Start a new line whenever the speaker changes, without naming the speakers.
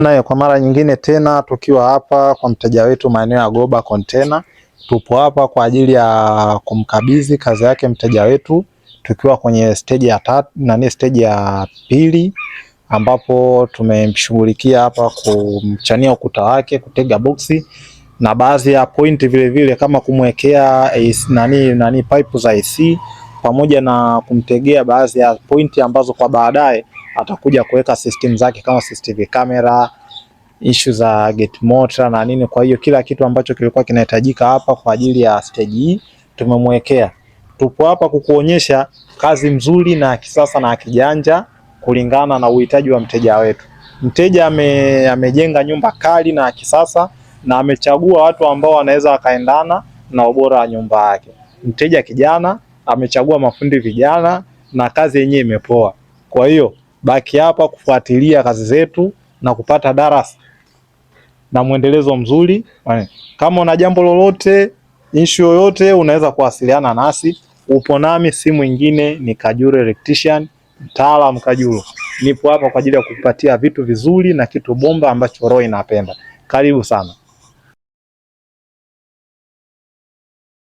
Naye kwa mara nyingine tena tukiwa hapa kwa mteja wetu maeneo ya Goba Container. Tupo hapa kwa ajili ya kumkabidhi kazi yake mteja wetu tukiwa kwenye stage ya tatu, nani stage ya pili ambapo tumemshughulikia hapa kumchania ukuta wake, kutega boksi na baadhi ya pointi vile vile kama kumwekea nani pipe za AC pamoja na kumtegea baadhi ya pointi ambazo kwa baadaye atakuja kuweka system zake kama CCTV camera, issue za gate motor na nini. Kwa hiyo kila kitu ambacho kilikuwa kinahitajika hapa kwa ajili ya stage hii tumemwekea. Tupo hapa kukuonyesha kazi mzuri na kisasa na kijanja kulingana na uhitaji wa mteja wetu. Mteja amejenga nyumba kali na kisasa na amechagua watu ambao wanaweza wakaendana na ubora wa nyumba yake. Mteja kijana amechagua mafundi vijana na kazi yenyewe imepoa. Kwa hiyo baki hapa kufuatilia kazi zetu na kupata darasa na mwendelezo mzuri. Kama una jambo lolote, issue yoyote, unaweza kuwasiliana nasi. Upo nami, si mwingine ni Kajuro Electrician, mtaalamu Kajuro. Nipo hapa kwa ajili ya kukupatia vitu vizuri na kitu bomba ambacho roho inapenda. Karibu sana.